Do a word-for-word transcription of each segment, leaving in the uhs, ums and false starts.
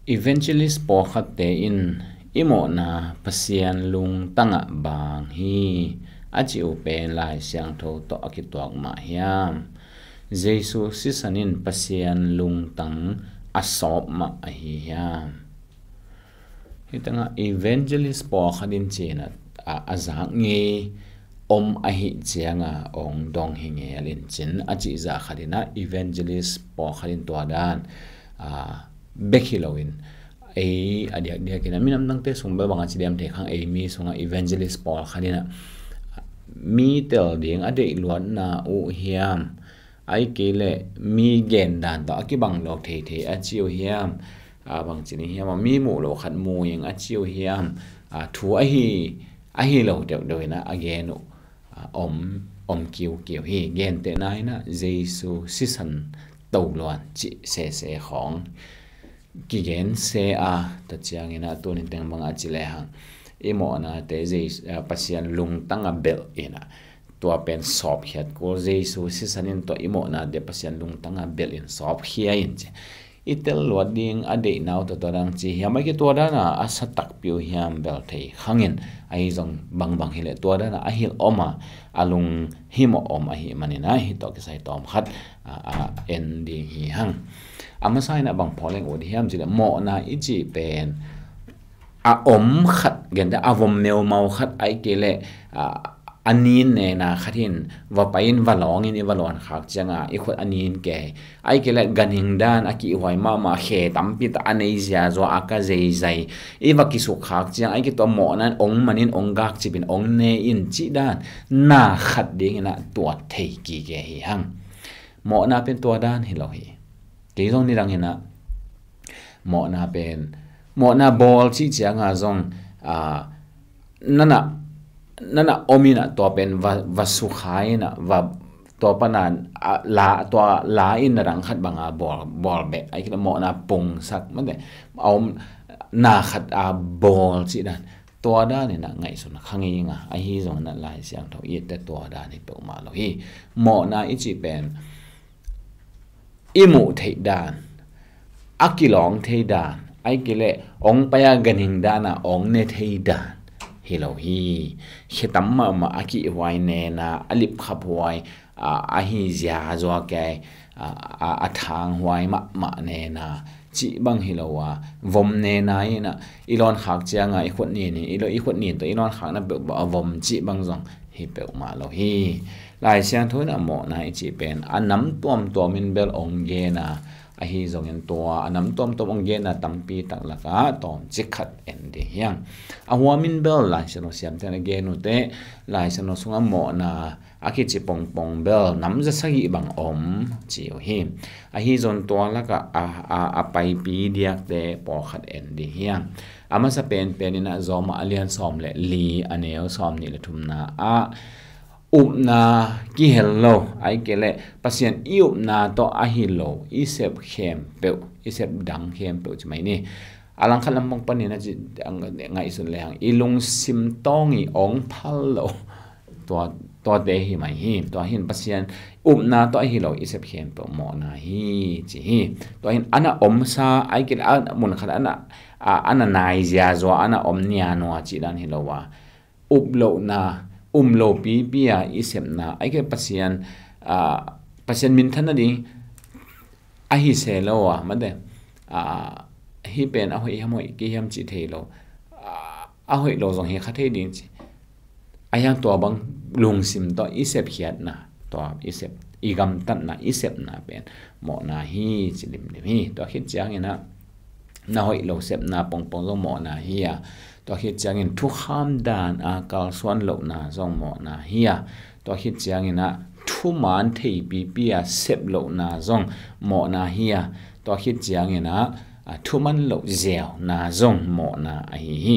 Evangelist pawlkhatte in i mawhna Pasian lungtangah bang hi a cih uh pen Lai Siangtho tawh a kituak mah hiam? Jesu sisan in Pasian lungtang a sawp mah ahi hiam? Hih tengah evangelist pawlkhat in cinah a, a zak ngei om ahih cianga ong dong hi ngel in cin a cih zah khat inah evangelist pawlkhat in tua dan a, bek hi loin ei a diakdiak inah minam dangte sung bel bangah ci diam thei khang, ei mi sungah evangelist pawlkhat inah mi tel ding a deih luatna uh hiam? Ai kei leh mi gen dan tawh a kibang lo theithei a ci uh hiam? A, bang ci ni hiam a, mi muh lo khat mu ing a ci uh hiam? A, thu ahi ahi lo deuhdeuh inah a gen uh a, om om kiukiu hi. Gentehna inah Jesu sisan to luan cih sese khawng kigen se a, tua ciang inah tunin teng bangah ci lehang i mawhnate Jesu, a, Pasian lungtang a belh inah tua pen sawpkhiat kul, Jesu sisan in tua i mawhnate Pasian lungtang a belh in sawpkhia in ci. I tel luat ding a deihna uh tawh tua dan ci hiam, a ki tua dana a sa takpi uh hiam bel thei khangin, ahi zong bangbang hileh tua dana a hilh om a, a lunghimawh om ahih manin a, hih tawh kisai tawm khat a, a en ding hi hang. A masa inah bang phaw leng ut hiam cileh mawhna i cih pen a om khat, gente a vom meumau khat ai kei leh a, a nin nena khat hin va pai in va lawng in i va lawn khak cianga i khut a nin kei ai kei leh ganhing dan a kihhuai mahmah khe tampi tah a nei ziazua a ka zeizai i va kisuk khak ciang ai kei tua mawhna in ong manin ong gakcipin ong ne in cih dan na khat ding inah tuat thei kike hi hang. Mawhna pen tua dan hi lo hi. Kei zong nidang inah mawhna pen, mawhna bawl cih cianga zong a, nana nana om inah tua pen va, va sukha inah va tua pana a, la, tua la in na dang khat banga bawl, bawl bek ai kei leh mawhna pungsak mate a om na khat a bawl cih dan tua dan inah ngaihsun kha ngei inga, ahi zong inah Lai Siangtho i ette tua dan hi peuhmah lo hi. Mawhna i cih pen i muh theih dan, a kilawng thei dan ai kei leh ong pai a ganhing dana ong ne thei dan hi lo hi. Khe tam mahmah a kihhuai nena a lipkhaphuai a, ahi ziazua kei a, a, a thanghuai mahmah nena cih bang hi lo a, vom nena inah i lawn khak cianga i khut nin i lo i khut nin tawh i lawn khakna peuhpeuh a vom cih bang zong hi peuhmah lo hi. Lai Siangtho inah mawhna i cih pen a nam tuamtuam in bel ong gen a, ahi zongin tua a nam tuamtuam ong gen a tampi tak lakah tawmcik khat en ding hiang. A huam in bel Lai Siangtho siamte na gen uh teh Lai Siangtho sungah mawhna a kici pongpong bel nam za sagih bang om ci uh hi. Ahi zong tua lakah a, a, a paipi diakte pawlkhat en ding hiang. A masa penpen inah Zawmah a lian sawm le li a neu sawm nih le thumna ah upna kihel lo ai kei leh Pasian i upna tawh ahi lo i sep khempeuh, i sep dang khempeuh ci mai ni. A langkhat lampang panin a ci, a ngaihsun lehang i lungsim tawng i ong phal lo tua, tuate hi mai hi. Tua hin Pasian upna tawh ahi lo i sep khempeuh mawhna hi ci hi. Tua hin ana omsa ai kei leh a munkhat ana, a, ana nai ziazua ana om nianua cih dan hi lo a, up lohna, um lo pipi a i sepna ai kei leh Pasian, a, Pasian minthan nading ahi se lo a mate, a, hih pen a hoih hiam hoih kei hiam cih thei lo, a, a hoih lo zong hi kha thei ding ci. A hiang tua bang lungsim tawh i sepkhiatna, tua i sep, i gamtatna, i sepna pen mawhna hi ci limlim hi. Tua khit ciang inah na hoih lo sepna pongpong zong mawhna hi a, tua khit ciangin thukham dan a kalsuan lohna zong mawhna hi a, tua khit ciang inah thuman theipipi a sep lohna zong mawhna hi a, tua khit ciang inah, a, thuman loh zeuna zong mawhna ahi hi.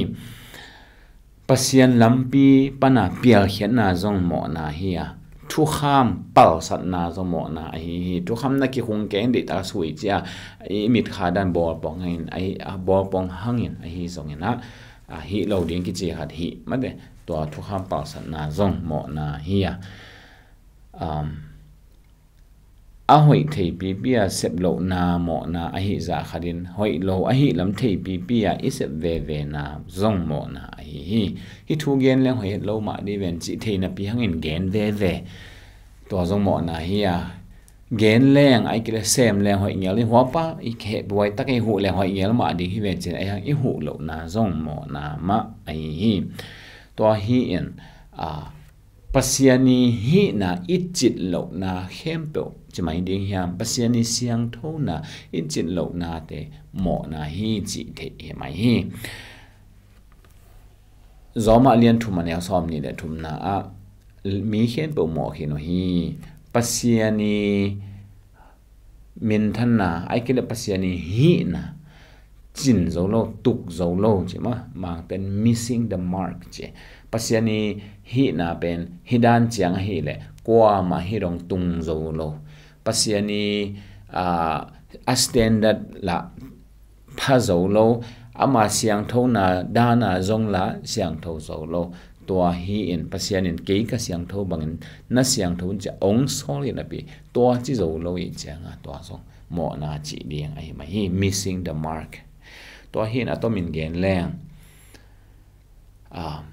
Pasian lampi pana pialkhiatna zong mawhna hi a, thukham palsatna zong mawhna ahi hi. Thukham na kikhung keng deihtak a sui cia i mitkha dan bawlpawng hangin ahi, a, bawlpawng hangin ahi zong inah, a, hih lo ding kici khat hi mate, tua thukham palsatna zong mawhna hi a. Um, a hoih theipipi a sep lohna mawhna ahi zah khatin hoih lo ahi lam theipipi a i sep vevena zong mawhna ahi hi. Hih thu gen leng hoih het lo mah dih ven cih theinapi hangin gen veve. Tua zong mawhna hi a, gen leng ai kile sem leng hoih ngel dih, huapa i heh buai tak i huh leng hoih ngel mah dih hi ven cin ai hang i huh lohna zong mawhna mah ahi hi. Tua hi in a Pasian i hihna i cit lohna khempeuh ci mai ding hiam, Pasian i siangthona i cit lohnate mawhna hi cih theih hi mai hi. Zawmah lian thum a neu sawm nih le thumna ah mi khempeuh mawh khin uh hi. Pasian i minthanna ai kile Pasian i hihna cin zo lo, tuk zo lo ci mah, mang pen missing the mark ci. Pasian i hihna pen hi dan ciang ahileh kuamah hi dong tung zo lo. Pasian i a standard lah pha zo lo, ama siangthona dana zong lah siangtho zo lo. Tua hi in Pasian in kei ka siangtho bangin na siangtho un ci a ong sawl in a pi, tua ci zo lo i cianga tua zong mawhna cih ding ahi mah hi, missing the mark. Tua hi in a tomin gen leng a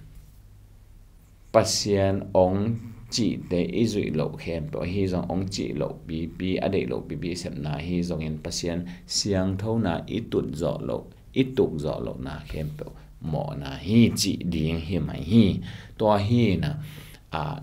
Pasian ong cihte i zuih loh khempeuh ahi zong ong cih loh pipi, a deih loh pipi i sepna ahi zongin Pasian siangthona i tut zawh loh, i tuk zawh lohna khempeuh mawhna hi cih ding hi mai hi. Tua hi na a,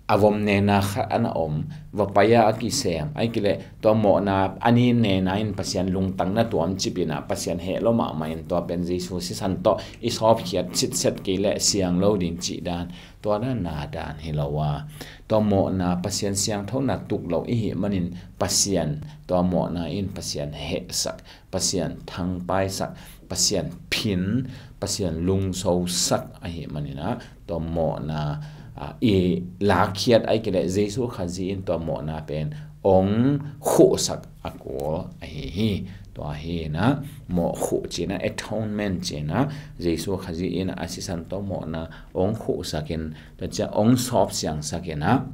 a vom nena khat ana om, va pai a a kisem ai kile tua mawhna a ni nena in Pasian lungtang na tuam cipina Pasian heh lo mahmah in tua pen Jesu sisan tawh i sawpkhiat sitset kei le siang lo ding cih dan, tua dan na dan hi lo a, tua mawhna Pasian siangthona tuk lo i hih manin Pasian tua mawhna in Pasian hehsak, Pasian thangpaisak, Pasian phin, Pasian lungsosak ahi manin a tua mawhna a, i lakkhiat ai kile Jesu Khazih in tua mawhna pen ong khuhsak a kul ahi hi. Tua hi na mawh khuh cina, atonement cina, Jesu Khazih in a sisan tawh mawhna ong khuhsakin, tua cia ong sawpsiangsakin a,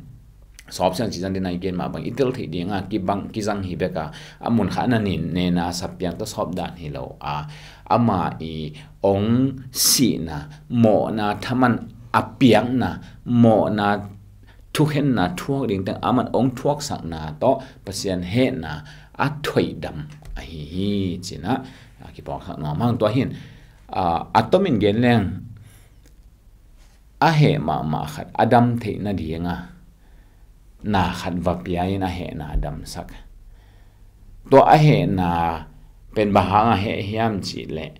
sawpsiang ci zan dina i gen mah bang i tel theih dinga kibang kizang hi beka, a mun kha na nin nena sapiang tawh sawp dan hi lo a, ama i ong sihna mawhna thaman a piakna mawhna thukhenna thuak ding teng aman ong thuaksakna tawh Pasian hehna a thoihdam ahi hi cina a kipawlksak nuam hang. Tua hin a, a tomin gen leng a heh mahmah khat a dam theih nadinga na khat va pia in a hehna a damsak. Tua a hehna pen bang hanga heh hiam cih leh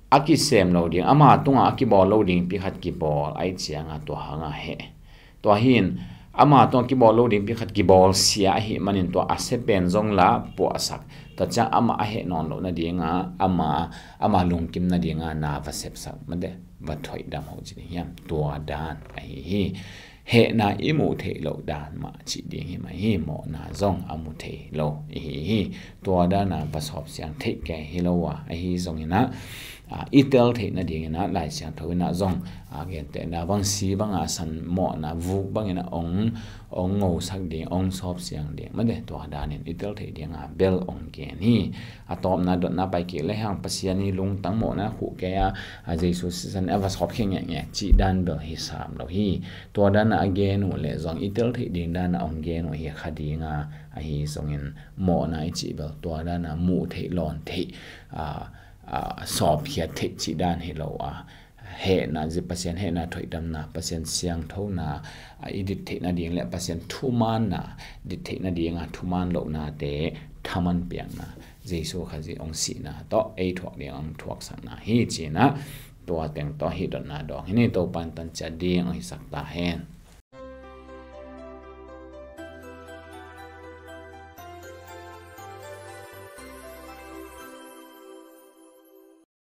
a kisem lo ding, ama tunga a kibawl lo ding pi khat kibawl ai cianga tua hanga heh. Tua hin ama tunga kibawl lo ding pi khat kibawl sia ahi manin tua a sia pen zong la puahsak. Tua ciang ama a heh nawn lo nadinga ama, ama lungkim nadinga na va sepsak mate, va thoihdam ho cin hiam, tua dan ahi hi. Hehna i muh theih loh dan mah cih ding hi mah hi, mawhna zong a mu thei lo ihi hi. Tua dana va sawpsiang theih kei hi lo a, ahi zongin a, a, i tel theih nadingin a Lai Siangtho in a zong a, gentehna bang si banga san mawhna vuk bangin a ong, ong ngosak ding, ong sawpsiang ding mate, tua danin i tel theih dinga bel ong gen hi. A tawpna dotna pai kik le hang Pasian i lungtang mawhna khuh kei a, a Jesu sisan a va sawpkhia ngekngek cih dan bel hi sam lo hi. Tua dana a gen uh le zong i tel theih ding dana ong gen uh hi kha dinga, ahi zongin mawhna i cih bel tua dana muh theih lawn theih a, a, sawpkhiat theih cih dan hi lo a, hehna, Pasian hehna thoihdamna, Pasian siangthona a, i dit theih nading le Pasian thumanna dit theih nadinga thuman lohnate thaman piakna, Jesu Khazih ong sihna tawh ei thuak ding ong thuaksakna hi cina, tua teng tawh hi dotna dawng hi ni. Topan tancia ding ong hisak ta hen.